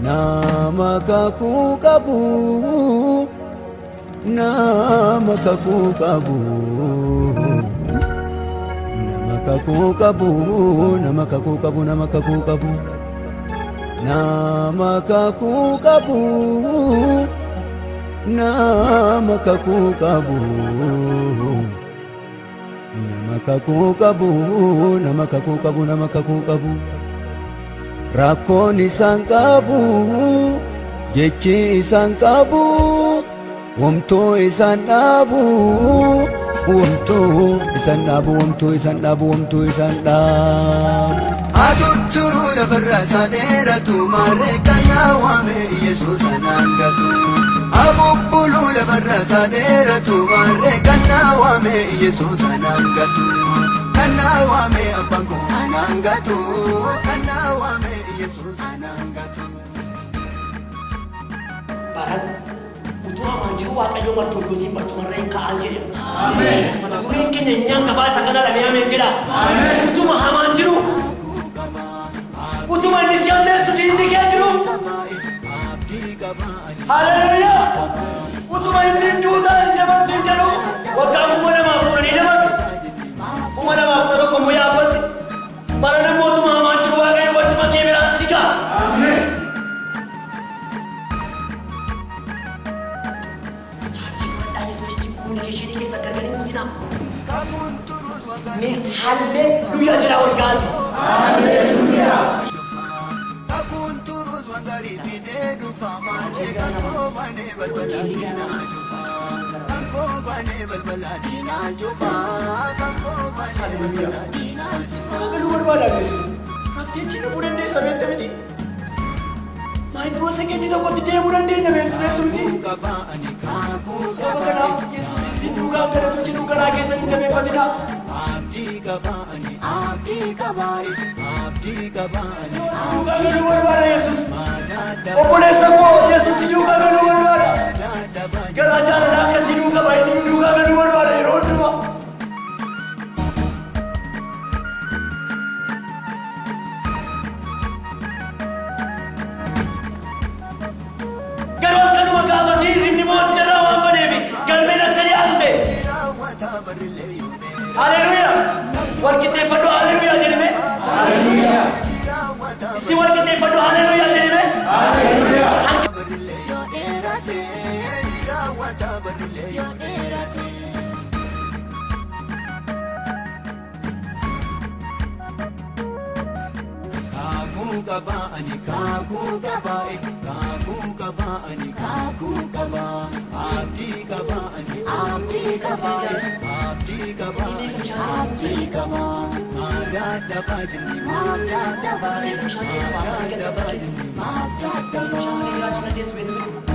Nama kakuu qabu, nama kakuu qabu, nama kakuu qabu, nama kakuu qabu, nama kakuu qabu, nama kakuu qabu, nama kakuu qabu, nama kakuu qabu, nama kakuu qabu, nama kakuu qabu. Rakkoon isaan qabu, jechi isaan qabu, wamtoo isaan dhaabu, wamtoo isaan dhaabu, wamtoo isaan dhaabu, wamtoo isaan dhaabu. Atutturu lafarra isaa dheeratu maarree kan waame Yesuus anaan gatu. Abubbulu lafarra isaa dheeratu maarree kan waame Yesuus anaan gatu. Kan waame abbaan koo anaan gatu. Kan waame Yesuus anaan gatu. Baran utuu hamaan jiru Waaqayyo Mardokiyoosiin barcumarra hin kaa'an jedhe. Mata dureen keenya inni hangafaa isa kana dhamee ameen jedha. Utuma hamaan jiru, utuma inni si hammeessu diinni kee jiru. Haleluuyaa! Utuma inni hin duutaa hin dabarsu hin jedhu waggaa 2010 dabarsu. 2011 immoo yaabbatte. Bara namni utuma hamaan jiru Waaqayyo barcuma kee biraan si ga'a. Chaarjii godhadhaa Yesuusitti kominikeeshinii keessa gargar hin kutinaa. Mee halleluuyaa jedhaa ol gaatu. Kakuun turus waan gaarii fidee dhufa maarree kan koo banee balbala diinaa cufa. Kan koo banee balbala diinaa cufa. Kan koo banee balbala diinaa cufa. Galuu barbaada Yesuus. Raftee achi dhufuu dandeessa beekta miti. Maayikiroo sekendii tokkotti deemuu dandeenya beektu miti. Qaba ani kakuu Sababa kanaaf Yesuus isin duukaa galatu jedhu garaa keessan hin jabeeffatinaa. Abdii qaba ani abdii qaba abdii qaba ani Duukaa galuu barbaada Yesuus. Maadaadha Obboleessa koo Yesuus si duukaa galuu barbaada. dadhaba Garaa jaalalaa akkasii nuu qaba inni nu duukaa galuu barbaada yeroo hundumaa. Garuu akkanuma gaafasii hirribni mooticha irraa waan baneef galmeen akka dhiyaatu ta'e. Raawwata barillee yoo dheera Haleluuyaa! Walqixxeeffadhu haleluuyaa jedhame. Raawwata Isti walqixxeeffadhu haleluuyaa jedhame. Barillee yoo dheerate raawwata barillee yoo dheerate. Kakuu qaba ani kakuu qaba kakuu qaba ani kakuu qaba abdii qaba ani abdii qaba abdii qaba ani abdii qaba maadaadhaba jinni maadaadhaba maadaadhaba jinni maadaadhaba. Bishaan malee jiraachuu dandeessu beektu.